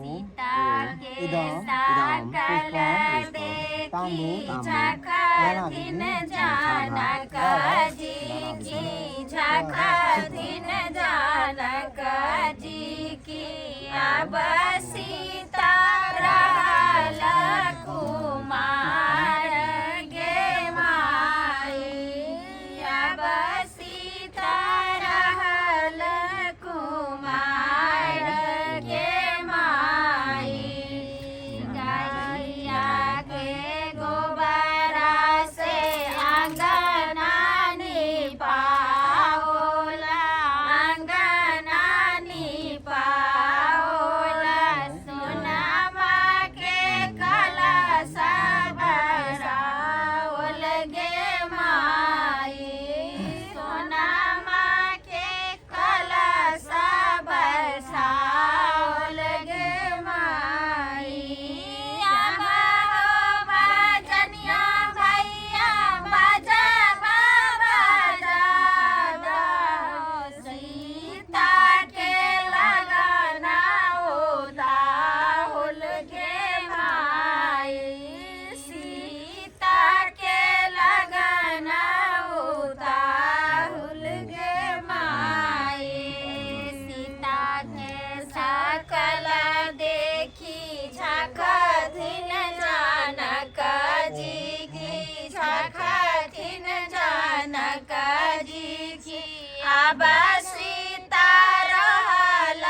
इदम पुष्पम ताम्बूल झाखथिन जानक जी की झाखथिन जानक जी की अब सीता रहल कुमार गे माई अब सीता रहल कुमार गे माई गैया के गोबरा से अंगना निपाओला अंगना निपाओला सोनामा के कलश बराओल गे माई सोनामा के कलश बरसाओल गे माई आमा हो बजनिया भैया बजा बाबा दादा सीता के लगना उताहुल गे माई सीता के लगना उताहुल गे माई सीता के सकल देखी झखथिन जानक जी की झखथिन जानक जी की अब सीता रहल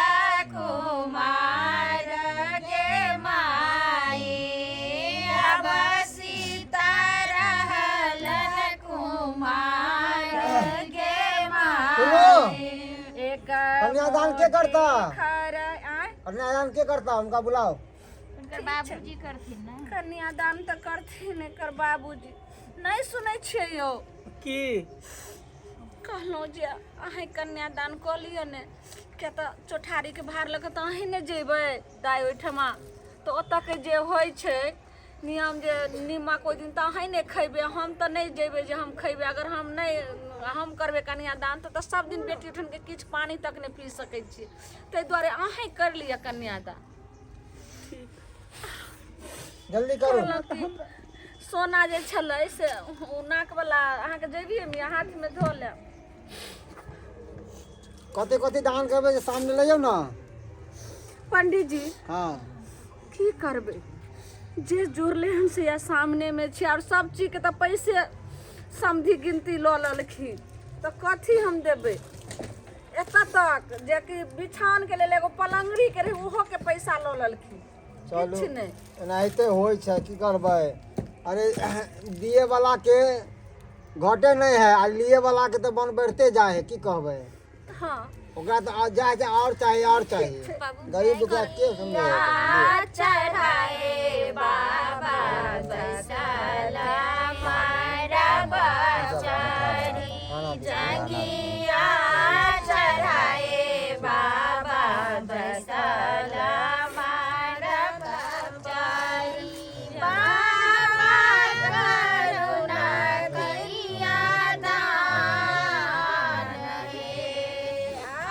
कुमार गे माई अब सीता रहल कुमार गे माई एक कन्यादान के करता? खर आय कन्यादान के करता उनका बुलाओ हुनकर बाबूजी करथिन ने कन्यादान तऽ करथिन एकर बाबूजी नहि सुनै छियै यौ की कहलहुँ जे अहेँ कन्यादान कऽ लिअ ने किया तऽ चौठारीके भार लऽ कऽ तऽ अहीँ ने जेबै दाइ ओहिठमा तऽ ओतऽके जे होइ छै नियम जे नीमक ओहि दिन तऽ अहीँ ने खयबै हम तऽ नहि जेबै जे हम खयबै अगर हम नहि हम करबै कन्यादान तऽ सब दिन बेटी ओहिठमके किछु पानि तक नहि पी सकै छियै ताहि दुआरे अहीँ करि लिअ कन्यादान जल्दी करू कहलहुँ कि सोना जे छलै से ओ नाकवला अहाँके जेबीमे यऽ हाथमे धऽ लेब कथी कथी दान करबै जे सामने लऽ जाउ ने पंडीजी हँ की करबै जे जोड़ले हन से या सामनेमे छै आओर सब चीजके तऽ पैसे समधि गिनती लऽ लेलखिन तऽ कथी हम देबै एतऽ तक जेकि बिछानके लेल एगो पलङ्गड़ीके रहै ओहोके पैसा लऽ लेलखिन चलू किछु नहि एनाहिते होइ छै की करबै अरे दिए वाला के घटे नहि है आ लिए वाला के तऽ मन बढ़ते जाइ है की कहबै हँ ओकरा तऽ आ जाइ छै आओर चाही आओर चाही गरीब दुखिया के समझे चढ़ाए बाबा बसला मारा बचरी जंगिया चढ़ाए बाबा बसला मारा बचरी बाबा करुणा करिया दान हे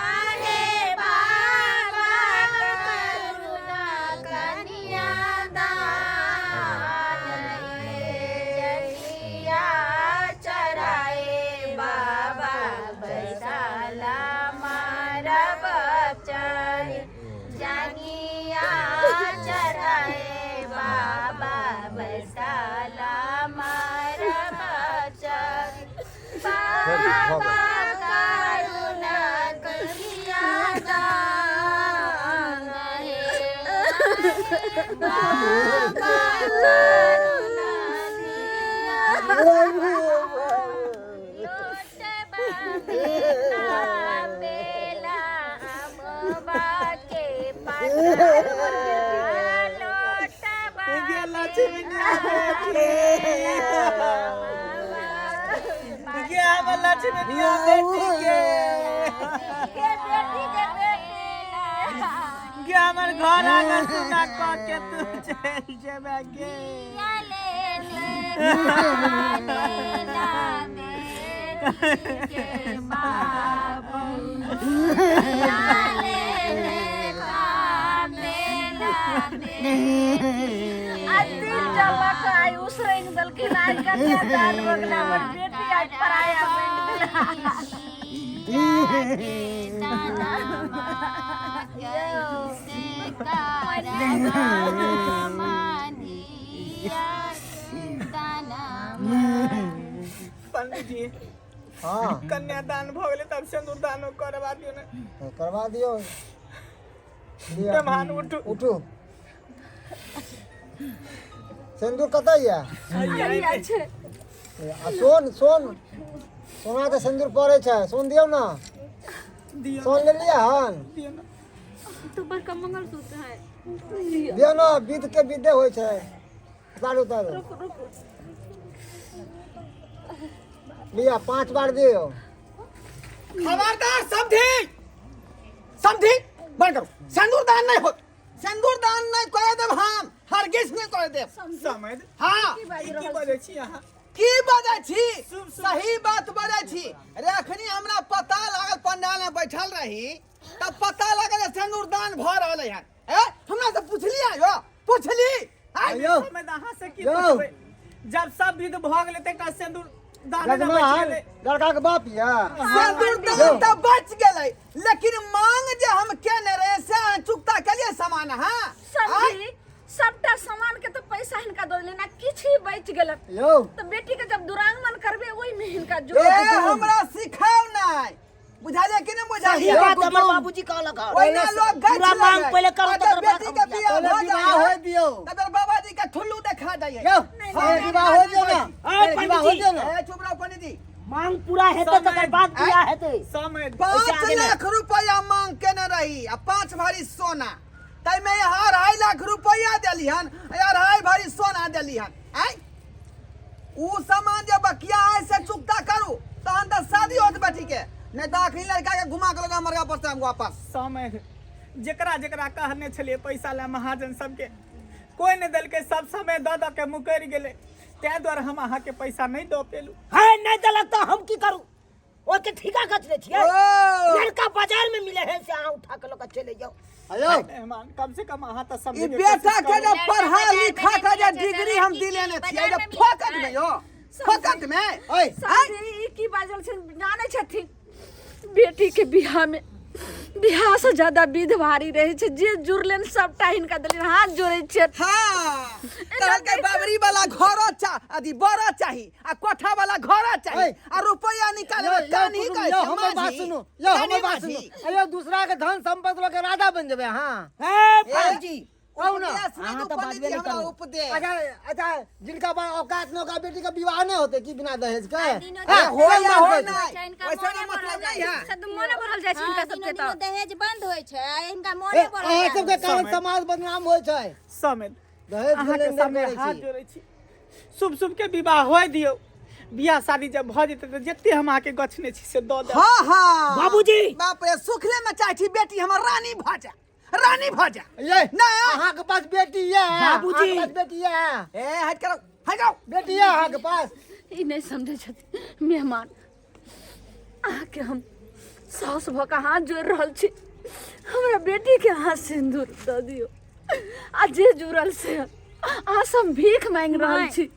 आहे बाबा करुणा कन्या दान हे जनिया चढ़ाए बाबा बैसाला मारा बचरी जनिया चढ़ाए बाबा बैसाला मारा बचरी बाबा करुणा करिया दान हे बाबा करुणा गे लक्ष्मीनिया बेटी गे हमर लक्ष्मीनिया बेटी के गे हमर घर आंगन सुना कऽ के तू चलि जेबे गे आ दिल जला के आइ उसरैग देलखिन आइ कन्यादान भऽ गेलै हमर बेटी आइ पराया बनि पंडित जी, हँ। कन्यादान भऽ गेलै तब सिन्दूरदानो करबा दियौ ने। तऽ करबा दियौ, लिअ। मेहमान, उठू। उठू। सिन्दूर कतऽ यऽ? गेलै छै। आ सोन, सोन, सोनाके सिन्दूर पड़ै छै, सोन दियौ ने। दियौ। सोन लेलियै हन? दियौ ने। तो बड़का मंगलसूत्र है। दियौ ने, विध के विधे होइ छै। उतारू, उतारू। रुक रुक। लिअ, 5 बार दियौ। खबरदार समधी, समधी बंद करो। सिंदूर दान नहीं हो, सिंदूर दान नहीं कर देब हम, हरगिज नहीं कर देब। समझ। हाँ। की बाजि ई की रहल? बजै छी अहाँ? की बजै छी? शुभ- शुभ। सही बात बजै छी रे। अखनी हमरा पता लागल, पंडाल में बैठल रही तब पता लागल जे सिंदूर दान भऽ रहल है। ए, हमरा से पुछली आयो, पुछली आय? यौ। समझ, अहाँ से की यौ। पुछबै जब सब विध भऽ गेलै तऽ एकटा सिन्दूर दान नहि बचि जजमान गेलै। लड़का के बाप यऽ। सिंदूर दान तऽ बच गेलै, लेकिन मांग जे हम केने रहे से अहाँ चुकता केलियै सामान? हाँ। समझी, सबटा सामान के तो पैसा हिनका दऽ देलियै ना, किछु ही बचि गेलक। यौ। तऽ बेटी के जब दुरागमन करबे, ओहिमे हिनका जो ए, हमरा सिखाउ नहि, बुझलियै कि नहि बुझलियै? सही बात हमर बाबूजी कहलक हन। ओहिना लोग गछ पूरा मांग लगे। पहिले करू आ तकर जब बाद बेटी हम के बियाह बियाह पहिले भऽ विवाह जाइ होय है दियौ। तब बाबाजी के ठुल्लू देखा जाइ है। यौ, नहीं, पहिले नहीं, विवाह होय दियौ ने। ए, पहिले विवाह होय पंडित जी। दियौ ने। ए, चुप रहो पंडित जी। मांग पूरा हेतै तकर बाद बियाह हेतै। समय 5 आगे नहि। लाख रुपया मांग केने रही आ 5 भरी सोना, ताहिमे यहाँ 2.5 लाख रुपया देलिहन आ 2.5 भरी सोना देलिहन। आय, उ सामान जे बकिया है से चुकता करू, तहन तऽ शादी होत बेटी के, नहीं तऽ अखनी लड़का के घुमा के लगा मरगा पर से हम वापस। समय, जेकरा जेकरा कहने छलियै पैसा लए महाजन सबके, कोइ नहि देलकै। सब समय दऽ दऽ के मुकरि गेलै, ताहि दुआरे हम अहाँके पैसा नहि दऽ पेलहुँ। है, नहि देलक तऽ हम की करू? ओके ठीका गछने छियै। ओ लड़का बाजार में मिले है से अहाँ उठा के लऽ के चले जाओ। यौ। मेहमान, कम से कम अहाँ तऽ ई समझैके बेटा कोशिश के करू। जे पढ़ा बाजार में लिखा के जे मिलै छै, डिग्री हम लड़की दिलेने के छियै जे बाजार में फोकट मिलै में यौ, फोकट में। ओइ। समझी, ई की बाजल छै? जानै छथिन, बेटी के बियाह में बियाह से ज्यादा विध भारी रहे छै। जे जुड़लेन सबटा हिनका देलियन, हाथ जोड़ै छियनि। हाँ, कहलकै बाबरी वाला घरो चा अथी बड़ा चाही आ कोठा वाला घरो चाही ओइ। आ रुपया निकाले यौ, यौ, कानी कुटुम, कहै यौ, छै हमर बात माझी। सुनू, यौ, कानी हमर बात माझी। सुनू। अरे, दूसरा के धन संपत्ति लऽ के राजा बन जेबै अहाँ? हे भाईजी। कहू ने। उपदेश नहि अहाँ दू तऽ पंडित बाजबे जी, नहि हमरा करू। उपदेश। अच्छा अच्छा, जिनका बा औकात न होगा, बेटी का विवाह नहीं होते की बिना दहेज के? दिनो हाँ, हो कोन या बात हो कहै छी? नहि, हिनका वैसे मोने मतलब बढ़ल नहीं जाइ है। छै। से तऽ मोने बढ़ल जाइ छै हिनका हाँ, सबके। दिनो तऽ दिनो दहेज बंद होइ छै आ हिनका ए, मोने बढ़ल अहाँ जाइ सबके छै। कारण समाज बदनाम होइ छै। समय, दहेज के अहाँके लेनदेन सामने करै हाथ छी। जोड़ै छी, शुभ शुभ के विवाह होय दियौ। बियाह शादी जब भऽ जेतै तऽ जते हम अहाँके गछने छी से दऽ देब। हाँ हाँ बाबूजी। बाप रे, सुखले में चाहे छी बेटी हमर रानी भऽ जाए, रानी भऽ जाए। ये नहीं। अहाँ के पास बेटी ये? बाबूजी। अहाँ के पास बेटी ये? ए, हट करो, हट जाओ। बेटी ये अहाँ के पास? ई नहि समझै छथिन मेहमान। अहाँके हम साउस भऽ कऽ हाथ जोड़ि रहल छी, हमरा बेटीके अहाँ सिन्दूर दऽ दियौ आ जे जुड़ल से अहाँ से हम भीख मांगि रहल छी,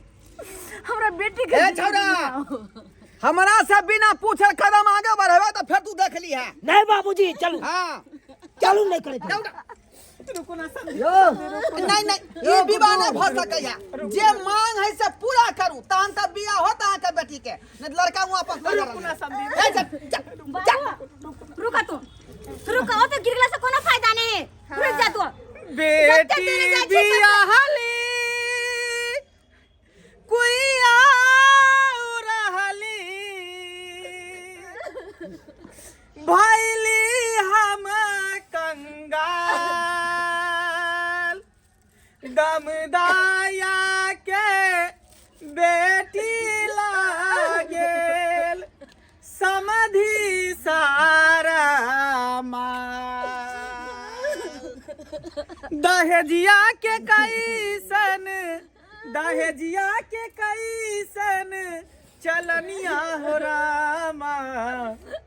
हमरा बेटी के ए छौड़ा, हमरा से बिना पूछल कदम आगे बढ़ेबे तऽ फेर तू देख ली है। नहीं बाबूजी, चलू। हाँ। चलू, नहीं करे। जाऊ ना। रुकू ना समझी। यौ। नहीं नहीं, ई विवाह नहीं भऽ सकैया। जे मांग है से पूरा करू, तहन तऽ बियाह होत अहाँके बेटी के, नहीं तऽ लड़का वापस लऽ रुकू ना समझी। ए, जा, जा, जा। रुका तू, रुका। ओते गिर गेला से कोनो फायदा नहीं है, रुक जा तू। बेटी बियाहली कोई रहली, भैली हम कंगाल, दमदाया के बेटी लागेल समधि सारा माल। दहेजिया के कैसन, दहेजिया के कैसन चलनिया हो रामा,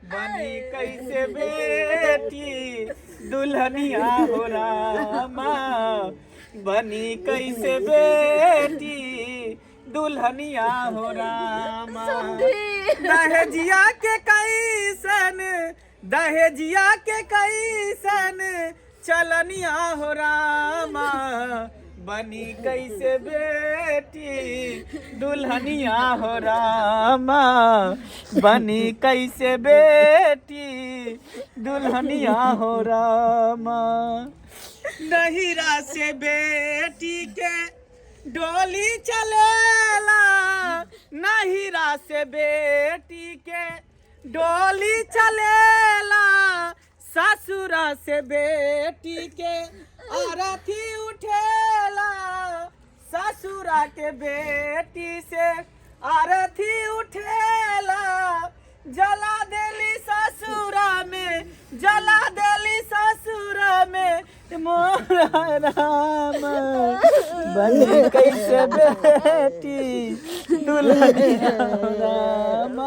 बनी कैसे बेटी दुल्हनिया हो रामा, बनी कैसे बेटी दुल्हनिया हो रामा। दहेजिया के कैसन, दहेजिया के कैसन चलनिया हो रामा, बनी कैसे बेटी दुल्हनिया हो रामा, बनी कैसे बेटी दुल्हनिया हो रामा। नहिरा से बेटी के डोली चलेला, नहिरा से बेटी के डोली चलेला, ससुरा से बेटी के आरती उठेला, ससुरा के बेटी से आरती उठेला, जला देली ससुरा में, जला देली ससुरा में मोरा राम, बनी कैसे बेटी दुल्हनिया राम,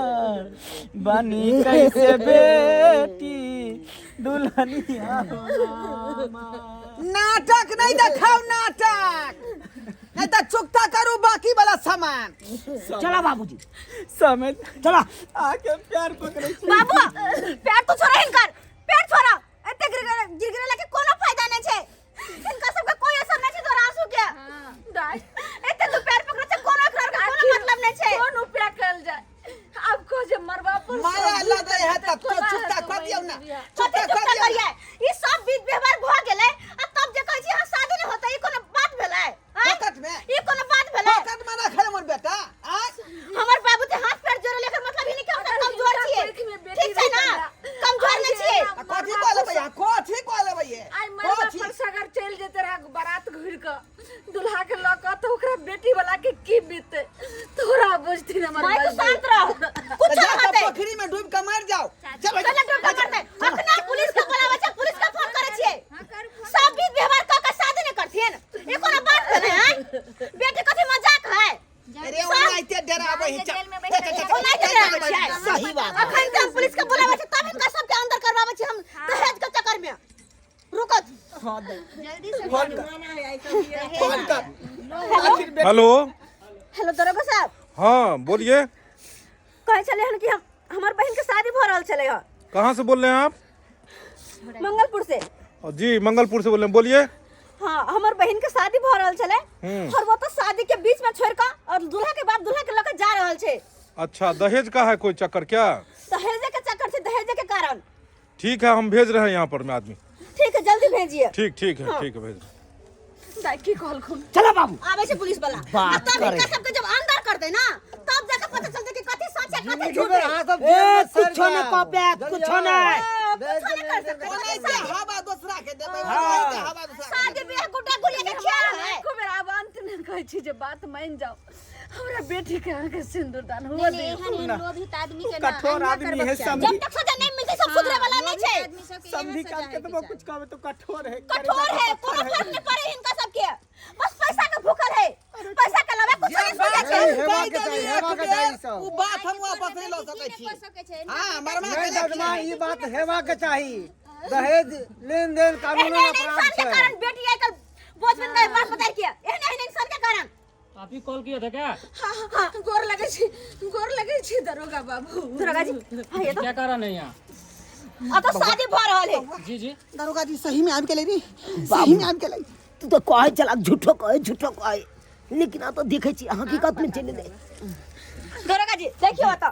बनी कैसे बेटी दुल्हनिया राम। नाटक नहीं देखाओ नाटक, नहीं तो चुकता करू बाकी वाला सामान। चला बाबूजी समय चला आके प्यार पकड़े छी। बाबू पैर तो छोड़ा हिनकर, पैर छोड़ा, एते गिरगिरे लके कोनो फायदा नहीं छै, हिनका सबके कोई असर नहीं छै तोरा आंसू के। दाइ एते तू पैर पकड़े छै कोनो एकरा के कोनो मतलब नहीं छै। कोन उपाय कयल जाय आब को जे मरबा पर माया लगे है तब तो चुकता कर दियौ ना, कथी चुकता कर चुकता दियौ। करियै, ई सब विध व्यवहार भ गेलै आ तब जे कहै छी हां शादी नहीं होतै, ई कोनो बात भेलै? आँय? फोकट में? ई कोनो बात भेलै? फोकट में रखल हमर बेटा आय। हमर बाबू के हाथ पैर जोड़े लेकर मतलब ही नहीं कि हम सब कमजोर छियै, ठीक छै ना, कमजोर नहीं छियै। आ कथी कह लेबै अहाँ, कथी कह लेबै ये? आइ मरबा कथी? पर सगर चलि जेते रहे बारात घुरि कऽ दुल्हा के लऽ कऽ, तऽ ओकरा बेटी वाला के की बीतते तोरा बुझथिन हमर माय तू बजबे। शांत रह, कुछ तऽ जा नहीं कऽ होतै। पोखरी में डूब के मरि जाओ। चलो चल डूब के मरतै, अखना पुलिस के बोलाबै छै, पुलिस के फोन करै छियै, सब विध व्यवहार कऽ के शादी नहीं करथिन, ई कोनो बात भेलै? हैं बेटी कथी मजाक है? अरे ओनाहिते डराबै है, चल। चल, चल, चल, ओनाहिते चल, डराबै चल, छियै। चल। सही बात। अखन तऽ हम पुलिस के बोलाबै छै तब हिनका सबके अंदर करबाबै छी हम दहेज के चक्कर में। रुको जल्दी से फोन कर, फोन कर। आखिर बेटी हेलो हेलो दरोगा साहब। हाँ बोलिए। कहै छलै हन कि हम हमर बहन के शादी भऽ रहल छलै हन। कहाँ से बोल रहे हैं आप? मंगलपुर से। जी मंगलपुर से बोल रहे हैं, बोलिए। हाँ हमर बहन के शादी भऽ रहल छलै और वो तो शादी के बीच में छोड़ कऽ और दूल्हा के बाप दूल्हा के लऽ के जा रहल छै। अच्छा दहेज का है कोई चक्कर क्या? दहेजे के चक्कर छै, दहेजे के कारण। ठीक है हम भेज रहे हैं यहाँ पर में आदमी। ठीक है जल्दी भेजिए। ठीक ठीक है, ठीक है भेज। दाइ की कहलखुन? चला बाबू आबै छै पुलिस वाला बात आ तब करे। हिनका सबके जब अंदर कर दे ना तब जाके पता चलते कि कथी सच है कथी जिंदगी झूठ भर है। अहाँ सब ए, जेल में सड़ कुछो नहीं जायब। कह पायत, कुछो नहीं। कुछो नहीं कर सकते। ओनाहिते हवा दोसरा के देबै, ओनाहिते हवा दोसरा के शादी देबै। बियाह गुड्डा गुड़िया के खेल है। एको बेर आब अंत में कहै छी जे बात मानि जाओ, हमरा बेटी के अहाँके सिंदूरदान हुआ नहीं, दियौ। एहन एहन लोभित आदमी के ना कठोर अहिना आदमी करबाक है चाही। समझी। जब तक सजा नहीं मिलती सब सुधरे वाला नहीं छै। समझी का केतबो कुछ कहबे तो कठोर है, कठोर है, कोनो फर्क नहीं पड़े हिनका सबके, बस पैसा के भूखल है, पैसा के अलावा कुछ जे नहीं सोचै बात छै। हम हेबाक कहि चाही, देलियै एक हेबाक चाही बेर, सब। उ बात हम वापस नहीं लऽ सकै छी। हाँ, मरमा नहीं के ददमा देखिए। ई बात हेबाक चाही, दहेज लेन देन कानूनन एहन एहन अपराध इंसान के छै। कारण बेटी आजकल बोझ बन गए बाप बताई के, एहन एहन इंसान के कारण। आप ही कॉल किया था क्या? हाँ हाँ गोर लगे छी, गोर लगे छी दरोगा बाबू। दरोगा जी हाँ ये तो क्या कारण है यहाँ? अब तो शादी भ रहल है। जी जी दरोगा जी सही में आबि गेलै रे, सही में आबि गेलै। तू तो कहै छला झूठो कहै, झूठो कहै, लेकिन आ तो देखै छी हकीकत में चलि गेलै। दरोगा जी देखियो तो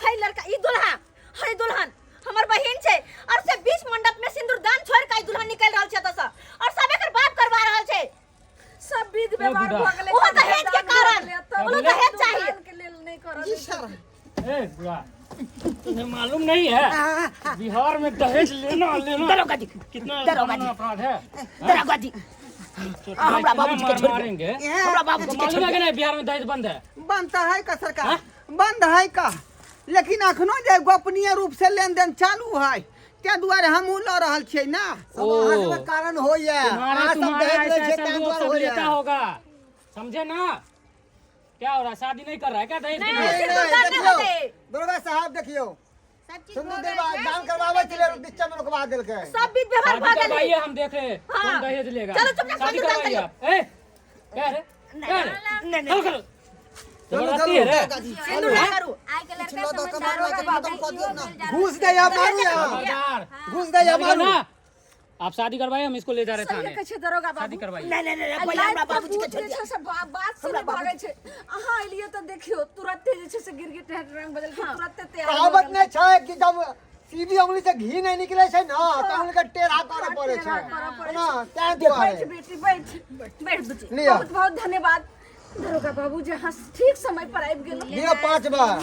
है लड़का ई दुल्हा है दुल्हन हमर बहिन छै और से बीच मंडप में सिंदूरदान छोड़ के ई दुल्हन निकल रहल छै एतऽ से और सब एकर बाप करवा रहल छै। सब विध व्यवहार बुढ़ा। भऽ गेलै, ओहो दहेज के कारण, तब ओहो दहेज चाहिए। दुल्हन के लेल नहि करऽ जी सर। ए बुढ़ा, तुम्हें मालूम नहीं है बिहार में दहेज लेना लेना दरोगा जी कितना दरोगा जी अपराध है। दरोगा जी चोटला हमरा इतना बाबूजी के मार छोड़ दे। मारेंगे। हमरा बाबूजी के मालूम छोड़ है दे। कि नहीं बिहार में दहेज बंद है? बंद तऽ है का सरकार, बंद है का, लेकिन अखनो जे गोपनीय रूप से लेन देन चालू है, ताहि दुआरे हमहूँ लऽ रहल छियै ना। सब अहाँ सबके कारण होइया, तुम्हारे अहाँ सब तुम्हारा दहेज लै ऐसा छियै ऐसा ताहि लोग दुआरे सब होइया। लेता होगा, समझे ना? क्या हो रहा है? शादी नहीं कर रहा है क्या दहेज के लिए? नहीं, सिंदूरदान नहीं, नहीं देखियौ होतै। दरोगा साहब देखियौ, सब चीज सिंदूर भऽ गेल देबा छै, दान करवाबै छलै बीच में रोकवा देलकै। सब विध व्यवहार शादी भऽ गेलै। करवाइए, हम देख रहे हैं हाँ। कौन दहेज लेगा। चलो चुपचाप शादी सिंदूर दान करवाइए करियो। आप। ए क्या रे, क्या रे? नहीं चलो नहीं। चलो, जबरदस्ती है रे। सिंदूर दान करू। आइ के लड़का लऽ दऽ के समझदार मारना हो के खत्म कऽ दियौ ना। घूस दे या मारू यहाँ। खबरदार। घूस दे या शादी मारू। करना। आप शादी करवाइए, हम इसको ले जा रहे सही थाने। कहै छै दरोगा शादी बाबू। करवाइए। नहीं नहीं नहीं, आ पहिले हमरा लाइफ पर बाबूजी के भूत छोड़ जे दिया। छै से बात से नहि भागै छै। अहाँ एलियै तऽ देखियौ तुरते जे छै से गिरगिट रंग बदल के तुरते तैयार भऽ कहावत गेल। नहि छै कि जब सीधी उंगली से घी नहीं निकले छै ना तऽ उंगली के टेढ़ा करे पड़े छै। टेढ़ा करऽ पड़ै ना तैं बैठ दुआरे। बेटी बैठ। बैठ बुच्ची। लिअ। बहुत बहुत धन्यवाद दरोगा बाबू जे अहाँ ठीक समय पर आबि गेलहुँ। लिअ 5 बार।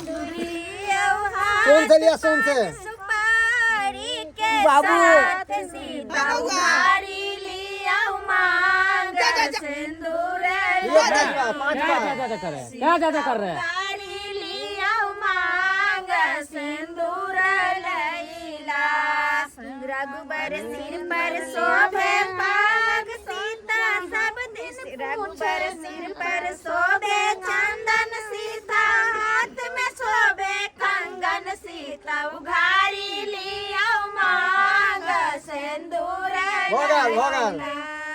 सोन से लिअ, सोन से। सुपारी के बाबू। साथ सीता बाबू। उधारी लिया मांग जा, जा, जा। सिंदूर लिअ 5 बार, 5 क्या बार। ज्यादा कर रहे हैं, क्या ज्यादा कर रहे हैं? उधारी लिया मांग सिंदूर लैला रघुबर सिर पर शोभे पाग सीता सब दिन रघुबर सिर पर शोभे चंदन सीता हाथ में शोभे कंगन सीता उघारी लिया मांग सिंदूर भऽ गेल, भऽ गेल।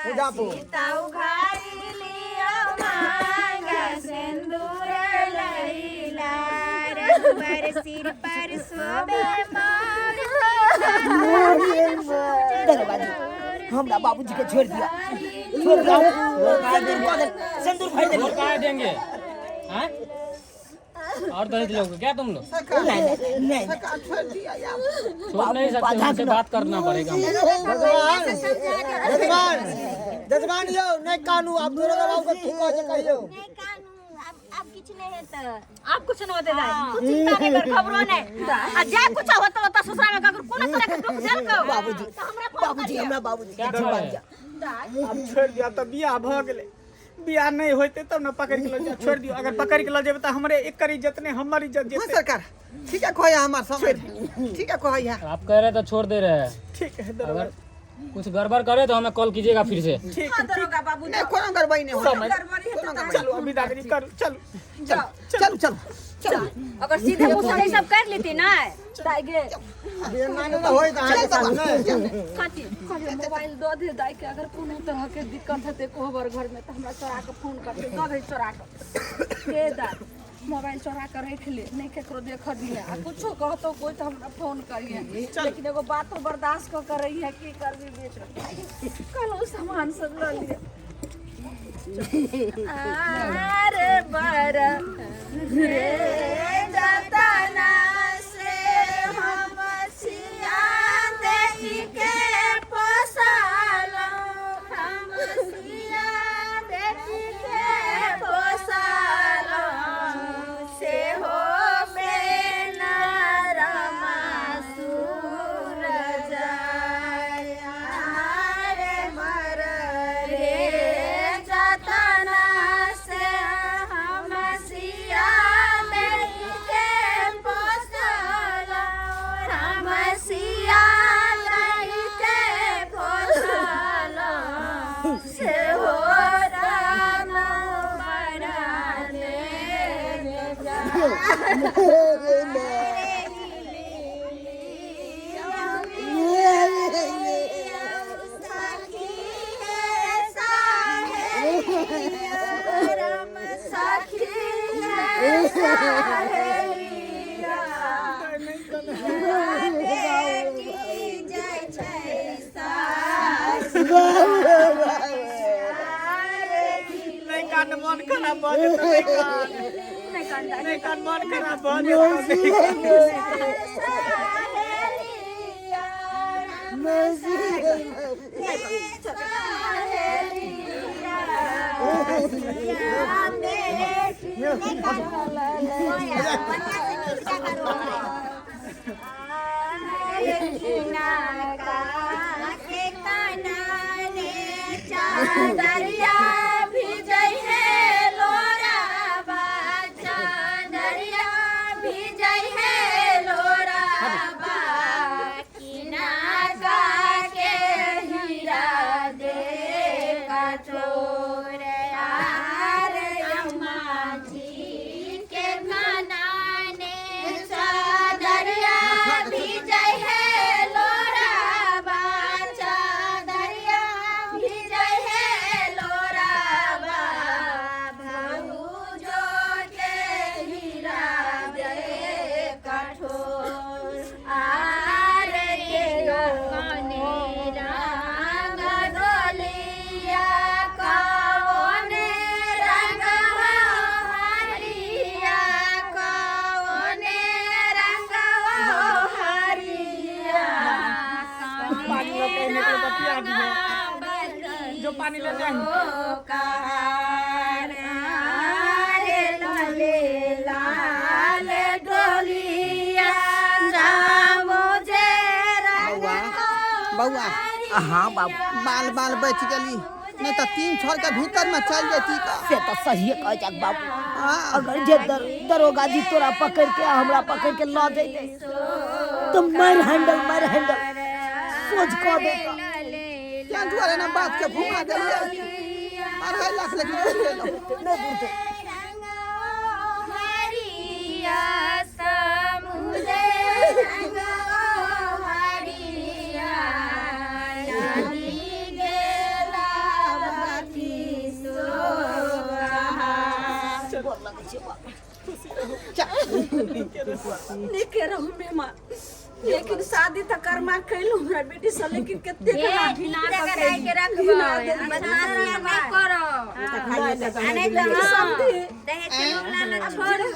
पूजा पूज। सीता उघारी लिया मांग सिंदूर लैला रघुबर सिर पर शोभे मांग दरोगा जी, हमरा बाबूजी के छोड़ दिया, छोड़ दिया। सिंदूर कऽ देल, सिंदूर भरि और देलियै। काहे देंगे हैं? और दहेज लोगे क्या तुम लोग? नहीं नहीं नहीं। सरकार छोड़ दिया यार। छोड़ नहीं सकते, उनसे बात करना पड़ेगा हमको। जजमान, जजमान, जजमान यौ नहि कानू आब दरोगा बाबू के की कहै छै कहियौ। नहि कानू, आब आब किछु नहि हेतै। आब कुछ न होते दाई, तू चिंता नहीं कर, घबरो नहीं। आ जे कुछ होतो होता ससुरा में ककरो कोनो तरह के दुख देलकौ बाबूजी, तऽ हमरा फोन बाबूजी, करिहे। हमरा बाबूजी क्या के कर रहे जीवन हैं? दिया। आब छोड़ि दिअ, आब तऽ बियाह भऽ गेलै। बियाह नहि होइतै तब ने पकड़ि के लऽ जायब। छोड़ि दियौ, अगर पकड़ि के लऽ जेबै तऽ हमरे एकर इज्जत नहि हमर इज्जत हाँ जेतै। सरकार ठीक है, कहैया हमार समझ ठीक है कहैया। आप कह रहे तो छोड़ दे रहे हैं। ठीक है दरोगा। अगर कुछ गड़बड़ करे तो हमें कॉल कीजिएगा फिर से। ठीक हाँ है, ठीक। दरोगा बाबू नहीं कोनो गड़बड़ी नहीं होता। समय गड़बड़ी हेतै तऽ चलू अभी दागरी करू, चलू चलू चलू चलू चलू। अगर सीधे मुँह से ई सब कर लेती ना दाइ गे। बेमानी नहि होइत अहाँके साथ नहि। खाती कहलियै मोबाइल दऽ दे दाइ के, अगर कोनो तरह के दिक्कत हेतै कोहबर घर में तऽ हमरा चोरा के फोन करतै। दऽ दे चोरा के। के दाइ मोबाइल चोरा के राखि ले, नहि केकरो देखऽ दिहे आ कुछो कहतौ कोइ तऽ हमरा फोन करिहे। लेकिन एगो बातो बर्दाश्त कऽ के रहिहे, की करबी बेच। कहलहुँ सामान सब लऽ लिअ। अरे बर रे जतना से हम सिया देखी के पोसलहुँ, हम सिया देखी के पोसलहुँ से हो बेनरमा सूरज अरे बर रे जतना से हम सिया देखी के पोसलहुँ, हम सिया देखी के पोसलहुँ से हो राम बना नहि कान, मन खराब भऽ जेतौ। नहि कान, नहि कान, मन खराब भऽ जेतौ। नहि कान। दरिया भिजै है लोराबा, दरिया भिजै है लोराबा, किनारा के हीरा दे कठोर यार अम्मा जी के खाना ने दरिया पानी लेने आही। कार रे लाले लाल डोलिया मुझे बौआ बौआ हाँ बाबू बाल बाल बच गेली नहीं तो तीन छोड़ के भीतर में चल जेती का से तऽ सहिए कहै छक बाबू हाँ अगर जे दरोगा जी तोरा पकड़ के आ हमरा पकड़ के लऽ जैते तऽ मारि हैंडल मारि हैंडल सोझ कऽ देता क्या दुआरे ना बात के घुमा देलियै 2.5 लाख लेकिन चलि गेलहुँ। नहि बुझतै। हरिया समुद्र रंग हरिया गेला बाती गोर लगै छै बाबू। नीके रहू मेमा, लेकिन शादी तऽ कर्मा कैलू हमरा बेटी से, लेकिन कते घिना के रखबै, बदमाशी नहि करब। आ नहि तऽ समझी दहेज के लोभ लालच छोड़ू।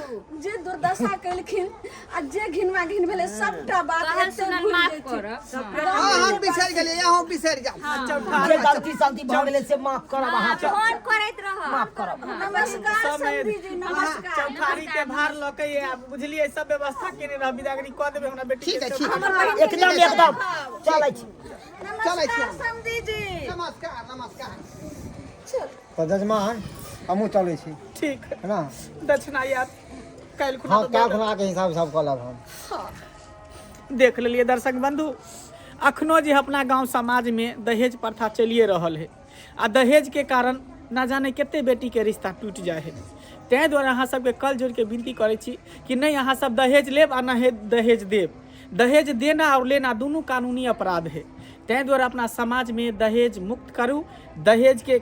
जे दुर्दशा केलखिन आ जे घिनवा घिन भेलै, सबटा बात कहल एते सुनल भूलि माफ जेथिन। करब। हाँ, हम बिसरि गेलियै, अहूँ बिसरि जाउ। चौठारी जे गलती सलती भऽ गेलै से माफ करब अहाँ। फोन करैत रहब। माफ करब। नमस्कार समेत। समधी जी, नमस्कार। चौठारी के भार लऽ के आब, बुझलियै? सब व्यवस्था केने रह, बिदागरी कऽ देबै हमरा बेटी ठीक के। है, ठीक है। एकदम एकदम, चलै छी। चलै छी नमस्कार हम। समधी जी। नमस्कार नमस्कार। तऽ जजमान, हमहूँ चलै छी। ठीक है। है ना? दक्षिणा आयत काल्हि खुना। हँ। तऽ दऽ काल्हि देब। खुना के हिसाब हिसाब कऽ लेब हम। देख लेलियै दर्शक बंधु, अखनो जे अपना गांव समाजमे दहेज प्रथा चलिए रहल है आ दहेज के कारण ना जाने कते बेटी के रिश्ता टूटि जाइ है। ताहि दुआरे अहाँ सबके कल जोड़ि के विनती करै छी कि नहि अहाँ सब दहेज लेब आ नहि दहेज देब। दहेज देना और लेना दुनू कानूनी अपराध है। ताहि दुआरे अपना समाजमे दहेज मुक्त करू, दहेजके